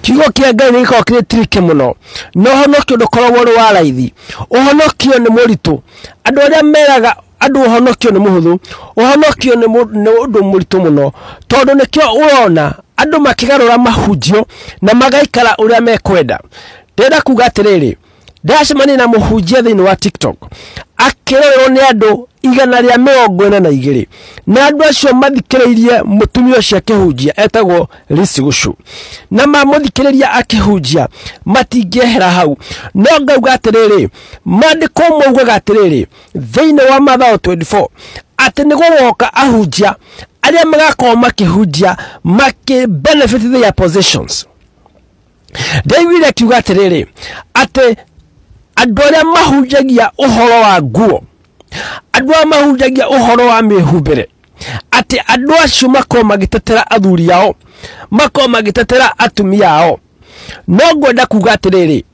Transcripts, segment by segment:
Kiugo kĩa Ngai nĩ gĩkoragwo kĩrĩ tricky mũno, na ũhonokio ndũkoragwo ũrĩ wa raithi. Ũhonokio nĩ mũritũ. Andũ arĩa meraga andũ ũhonokio nĩ mũhũthũ, ũhonokio nĩ ũndũ mũritũ mũno, tondũ nĩkĩo ũrona andũ makĩgarũra mahunjio na magaikara ũrĩa mekwenda. Ndĩrenda kuga atĩrĩrĩ, ndĩracemania na mũhunjia thĩinĩ wa TikTok akĩrorerwo nĩ andũ 142, na andũ acio mathikĩrĩirie mũtumia ũcio akĩhunjia etagwo Liz Gucu, na mamũthikĩrĩria akĩhunjia matingĩehera hau. No ngauga atĩrĩrĩ, maandĩko maugaga atĩrĩrĩ thĩinĩ wa Mathayo 24 atĩ nĩ gũgoka ahunjia arĩa magakorwo makĩhunjia makĩ benefit their positions. Ndaiguire akiuga atĩrĩrĩ, atĩ andũ arĩa mahunjagia ũhoro wa nguo, andũ arĩa mahunjagia ũhoro wa mĩhumbĩre, atĩ andũ acio makorwo magĩtetera athuri ao, makorwo magĩtetera atumia ao. No ngwenda kuga atĩrĩrĩ,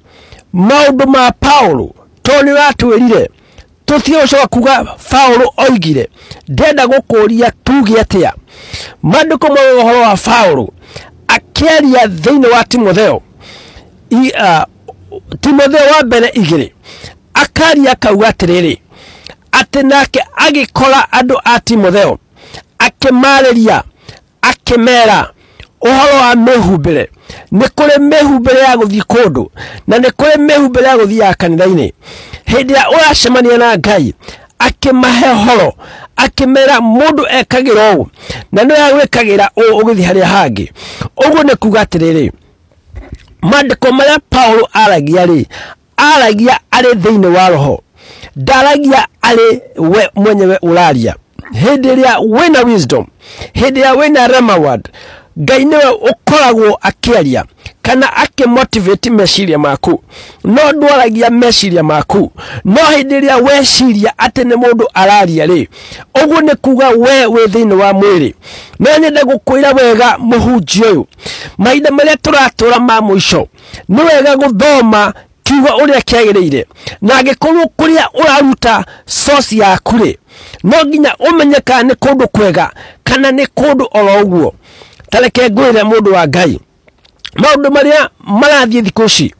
maũndũ ma Paulo tondũ nĩ ũratwĩrire tũtige gũcoka kuga Paulo oigire, ndĩrenda gũkũria tuge atĩa. Maandĩko maugaga ũhoro wa Paulo akĩaria thĩinĩ wa Timotheo, Timotheo wa mbere 2, akaria akauga atĩrĩrĩ, atĩ nake agĩkora andũ a Timotheo akĩmarĩria akĩmera ũhoro wa mĩhumbĩre. Nĩ kũrĩ mĩhumbĩre ya gũthiĩ kũndũ na nĩ kũrĩ mĩhumbĩre ya gũthiĩ ya kanitha-inĩ. Hĩndĩ ĩrĩa ũracemania na Ngai, akĩmahe ũhoro, akĩmera mũndũ ekagĩra ũũ na nĩwe gwĩkagĩra ũũ ũgĩthiĩ harĩa hangĩ. Ũguo nĩ kuga atĩrĩrĩ, maandĩko marĩa Paulo aragia rĩ, aragia arĩ thĩinĩ wa roho, ndaragia arĩ we mwenyewe ũraria. Hĩndĩ ĩrĩa wĩna wisdom, hĩndĩ ĩrĩa wĩna rhema word, Ngai nĩwe ũkoragwo akĩaria kana akĩmotivate meciria maku, no ndwaragia meciria maku. No hĩndĩ ĩrĩa weciria atĩ nĩ mũndũ araria rĩ, ũguo nĩ kuga we wĩ thĩinĩ wa mwĩrĩ. No nyende gũkwĩra wega mũhunjia ũyũ, mahinda marĩa tũratũra ma mũico, nĩ wega gũthoma kiugo ũrĩa kĩagĩrĩire, na angĩkorwo kũrĩa ũraruta source yaku rĩ, no nginya ũmenye kana nĩ kũndũ kwega kana nĩ kũndũ oro ũguo. Ta reke ngwĩre mũndũ wa Ngai, maũndũ marĩa marathiĩ thikũ ici,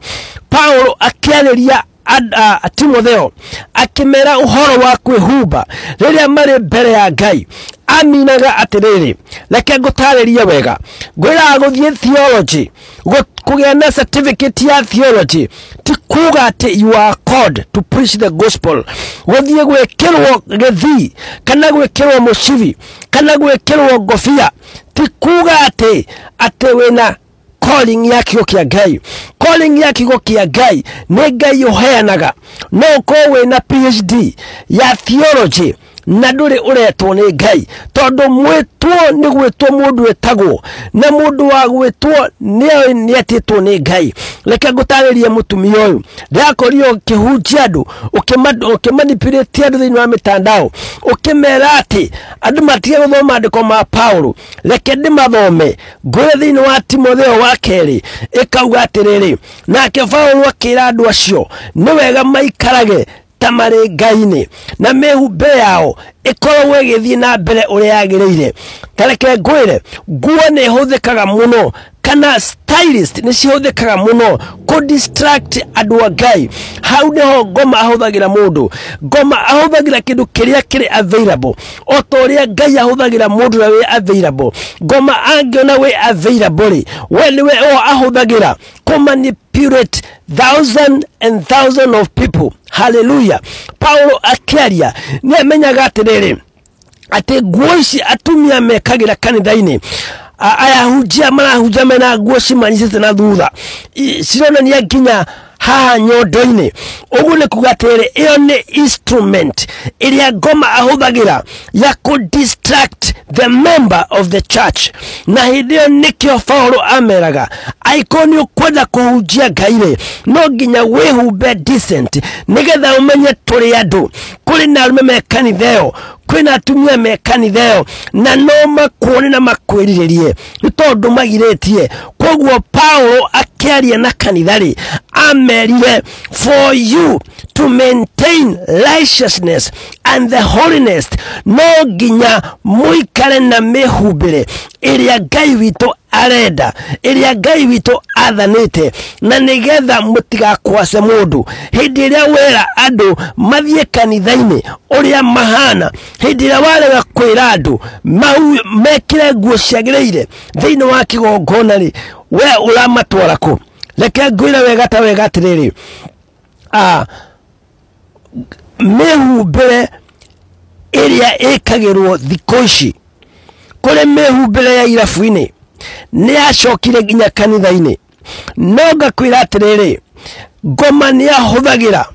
Paulo akĩarĩria Timotheo akĩmera ũhoro wa kwĩhumba rĩrĩa marĩ mbere ya Ngai, aminaga atĩrĩrĩ, reke ngũtarĩrie wega, ngwĩraga gũthiĩ theology, kũgĩa na certificate ya theology ti kuga atĩ you are called to preach the gospel. Gũthiĩ gwĩkĩrwo gĩthii kana gwĩkĩrwo mũcibi kana gwĩkĩrwo ngobia ti kuga atĩ wĩna calling ya kiugo kĩa Ngai. Calling ya kiugo kĩa Ngai nĩ Ngai ũheanaga. No ũkorwo wĩna PhD ya theology na ndũrĩ ũretwo nĩ Ngai, tondũ mwĩtwo nĩ gwĩtwo mũndũ etagwo, na mũndũ wa gwĩtwo nĩ etĩtwo nĩ Ngai. Reke ngũtarĩrie mũtumia ũyũ, ndĩrakorirwo ũkĩhunjia andũ, ũkĩmanipulate andũ thĩinĩ wa mĩtandao, ũkĩmera atĩ andũ matige gũthoma maandĩko ma Paulo. Reke ndĩmathome, ngwĩre thĩinĩ wa Timotheo wa kerĩ ĩkauga atĩrĩrĩ, nake Paulo akĩra andũ acio nĩ wega maikarage ta marĩ Ngai-inĩ, na mĩhumbĩre yao ĩkoragwo ĩgĩthiĩ na mbere ũrĩa yagĩrĩire. Ta reke ngwĩre, nguo nĩ ĩhũthĩkaga mũno, kana stylist nĩ cihũthĩkaga mũno kũ distract andũ a Ngai. Hau nĩho ngoma ahũthagĩra mũndũ. Ngoma ahũthagĩra kĩndũ kĩrĩa kĩrĩ available, o ta ũrĩa Ngai ahũthagĩra mũndũ ũrĩa wĩ available. Ngoma angĩona wĩ available rĩ, we nĩwe o ahũthagĩra kũ manipulate thousand and thousand of people. Hallelujah. Paulo akĩaria nĩ amenyaga atĩrĩrĩ, atĩ nguo ici atumia mekagĩra kanitha-inĩ, ayahunjia marahunjia mena nguo cimanyicĩte na thutha, cironania nginya haha nyondo-inĩ. Ũguo nĩ kuga atĩrĩrĩ, ĩyo nĩ instrument ĩrĩa ngoma ahũthagĩra ya kũ distract the member of the church. Na hĩndĩ ĩyo nĩkĩo Paulo ameraga, angĩkorwo nĩ ũkwenda kũhunjia Ngai rĩ, no nginya wĩhumbe decent, nĩgetha ũmenye tũrĩ andũ. Kũrĩ na arũme me kanitha ĩyo, kwĩna atumia me kanitha ĩyo, na no makuone na makwĩrirĩrie nĩ tondũ magirĩtie. Koguo Paulo akĩaria na kanitha rĩ, amerire, for you to maintain righteousness and the holiness, no nginya mũikare na mĩhumbĩre ĩrĩa Ngai witũ Arenda ĩrĩa Ngai witũ athanĩte, na nĩgetha mũtigakwase mũndũ. Hĩndĩ ĩrĩa wera andũ mathiĩ kanitha-inĩ ũrĩa mahana, hĩndĩ ĩrĩa warega kwĩra andũ mekĩre nguo ciagĩrĩire thĩinĩ wa kĩgongona rĩ, we ũramatwara kũ? Reke ngwĩre wega ta wega atĩrĩrĩ, mĩhumbĩre ĩrĩa ĩkagĩrwo thikũ ici, kũrĩ mĩhumbĩre ya irabu-inĩ nĩ yacokire nginya kanitha-inĩ. No ngakwĩra atĩrĩrĩ, ngoma nĩ ahũthagĩra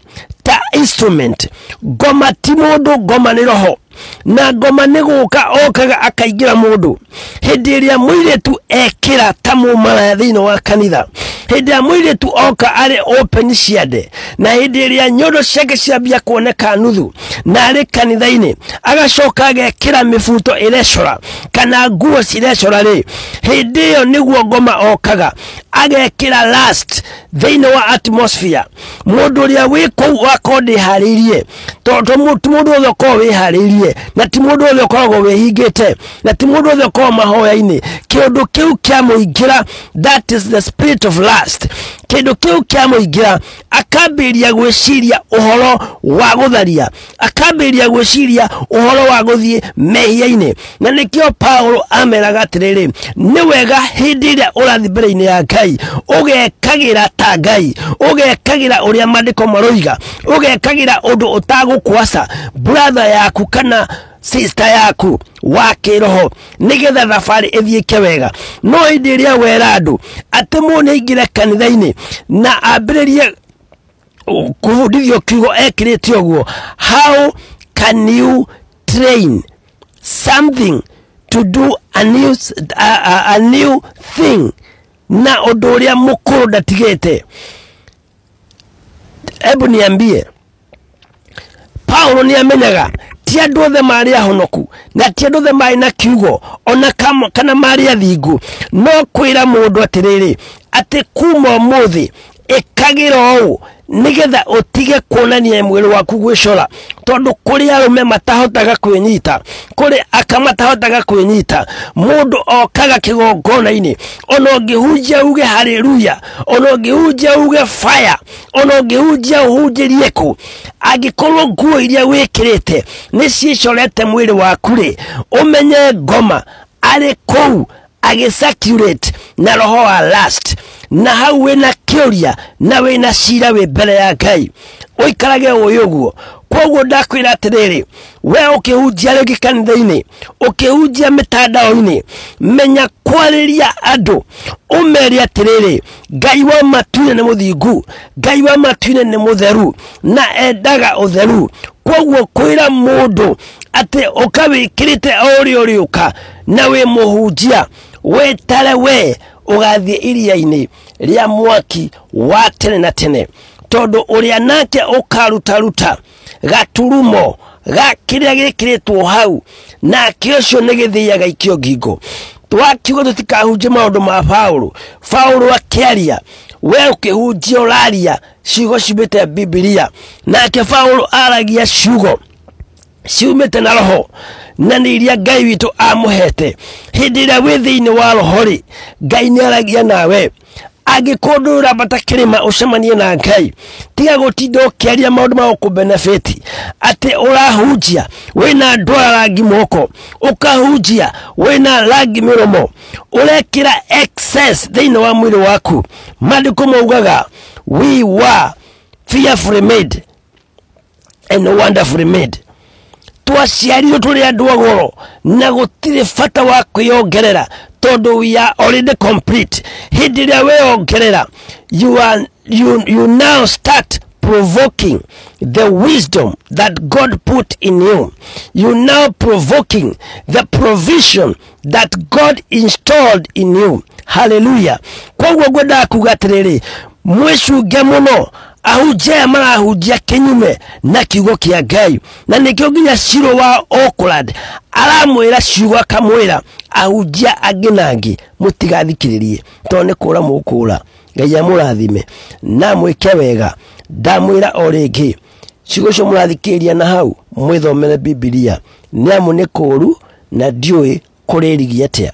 ta instrument. Ngoma ti mũndũ, ngoma nĩ roho, na ngoma nĩ gũka okaga akaingĩra mũndũ. Hĩndĩ ĩrĩa mũirĩtu ekĩra ta mũmaraya thĩinĩ wa kanitha, hĩndĩ ĩrĩa mũirĩtu oka arĩ open ciande, na hĩndĩ ĩrĩa nyondo ciake ciambia kuoneka nuthu na arĩ kanitha-inĩ, agacoka agekĩra mĩbuto ĩrecora kana nguo cirecora rĩ, hĩndĩ ĩyo nĩguo ngoma okaga agekĩra last thĩinĩ wa atmosphere. Mũndũ ũrĩa wĩ kũu akorwo ndĩharĩirie, tondũ ti mũndũ wothe ũkoragwo wĩharĩirie, na ti mũndũ wothe ũkoragwo wĩhingĩte, na ti mũndũ wothe ũkoragwo mahoya-inĩ. Kĩũndũ kĩu kĩamũingĩra, that is the spirit of lust. Kĩndũ kĩu kĩamũingĩra, akambĩrĩria gwĩciria ũhoro wa gũtharia, akambĩrĩria gwĩciria ũhoro wa gũthiĩ mehia-inĩ. Na nĩkĩo Paulo ameraga atĩrĩrĩ, nĩ wega hĩndĩ ĩrĩa ũrathiĩ mbere-inĩ ya Ngai ũgekagĩra ta Ngai, ũgekagĩra ũrĩa maandĩko maroiga, ũgekagĩra ũndũ ũtagũkwasa brother yaku kana sister yaku wa kĩroho, nĩgetha thabarĩ ĩthiĩke wega. No hĩndĩ ĩrĩa wera andũ atĩ mũndũ nĩaingĩre kanitha-inĩ na ambĩrĩrie kũbundithio kiugo ekĩrĩte ũguo, how can you train something to do a new thing na ũndũ ũrĩa mũkũrũ ndatigĩte? Hebu niambie, Paulo nĩ amenyaga ti andũ othe marĩ ahonoku, na ti andũ othe marĩ na kiugo, ona kana marĩ athingu. No kwĩra mũndũ atĩrĩrĩ, atĩ kuma ũmũthĩ ĩkagĩra ũũ nĩgetha ũtige kuonania mwĩrĩ waku gwĩcora, tondũ kũrĩ arũme matahotaga kwĩnyita, kũrĩ aka matahotaga kwĩnyita. Mũndũ okaga kĩgongona-inĩ, ona ũngĩhunjia uge haleluya, ona ũngĩhunjia uge fire, ona ũngĩhunjia ũhunjĩrie kũ, angĩkorwo nguo iria wĩkĩrĩte nĩ ciĩcorete mwĩrĩ waku rĩ, ũmenye ngoma arĩ kũu agĩcirculate na roho wa lust, na hau wĩna kĩũria na wĩna cira wĩ mbere ya Ngai. Ũikarage ũĩ ũguo. Koguo ndakwĩra atĩrĩrĩ, we ũkĩhunjia rĩngĩ kanitha-inĩ, ũkĩhunjia mĩtandao-inĩ, menya kwarĩria andũ, ũmere atĩrĩrĩ, Ngai wa matu-inĩ nĩ mũthingu, Ngai wa matu-inĩ nĩ mũtheru, na endaga ũtheru. Koguo kwĩra mũndũ atĩ ũka wĩkĩrĩte o ũrĩa ũrĩũka na wĩ mũhunjia, wĩtare we ũgathiĩ iria-inĩ rĩa mwaki wa tene na tene, tondũ ũrĩa nake ũkarutaruta gaturumo ga kĩrĩa gĩkĩrĩtwo hau, nake ũcio nĩ gĩthiaga ikio ngingo. Twakiuga tũtikahunjie maũndũ ma Paulo. Paulo akĩaria, we ũkĩhunjia ũraria ciugo ciumĩte Bibilia, nake Paulo aragia ciugo ciumĩte na roho, na nĩ iria Ngai witũ amũhete. Hĩndĩ ĩrĩa wĩ thĩinĩ wa roho rĩ, Ngai nĩ aragia nawe. Angĩkorwo ndũrĩ ũrambata kĩrĩma ũcemanie na Ngai, tiga gũtinda ũkĩaria maũndũ ma gũkũbenefit, atĩ ũrahunjia wĩna ndwara rangi moko, ũkahunjia wĩna rangi mĩromo, ũrekĩra excess thĩinĩ wa mwĩrĩ waku. Maandĩko maugaga we were fearfully made and wonderfully made. Twaciarirwo tũrĩ andũ a goro, na gũtirĩ bata wa kwĩyongerera, tondũ we are already complete. Hĩndĩ ĩrĩa weyongerera, you now start provoking the wisdom that God put in you. You now provoking the provision that God installed in you. Hallelujah. Koguo ngwendaga kuga atĩrĩrĩ, mwĩcunge mũno ahunjia aya marahunjia kinyume na kiugo kĩa Ngai, na nĩkĩo nginya Shiro wa Oakland aramwĩra ciugo akamwĩra ahunjia angĩ na angĩ mũtigathikĩrĩrie, tondũ nĩ kũra mũkũra. Ngai amũrathime na mwĩke wega. Ndamwĩra o rĩngĩ, ciugo icio mũrathikĩrĩria na hau mwĩthomere Bibilia, nĩ amu nĩ kũũru na ndiũĩ kũrĩrigia atĩa.